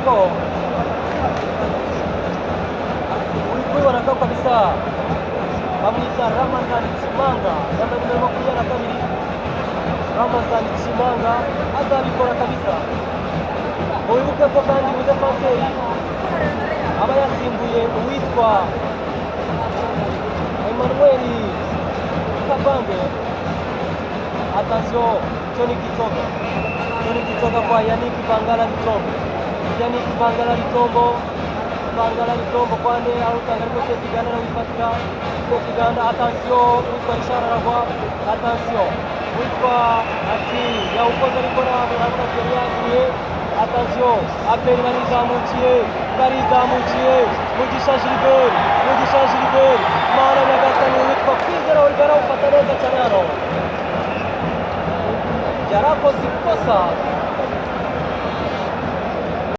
Ko uri kubibona ko kabisa bamwita Ramazani Kimanga, yambaye nimero 22. Ramazani Kimanga azabikora kabisa. Wibuke ko kandi umudefanseri aba yasimbuye uwitwa Emmanuel Kabange. Attention, Tony Kitoga, Tony Kitoga kwa Yannick Bangala Litombo, Yannick Bangala Litombo, Bangala Litombo kwa nde? Arutanga ariko Sekiganda arawifatira. Sekiganda, attention, witwa Richard aragwa. Attention, witwa ati yawukoze ariko ntabwo, aravuga ati yari yaguye. Attention, APR barizamukiye, barizamukiye. Mugisha Gilbert, Mugisha Gilbert, mana nyagasani, witwa Kwizera Olivier arawufata neza cyane. Hano yarakoze ikosa.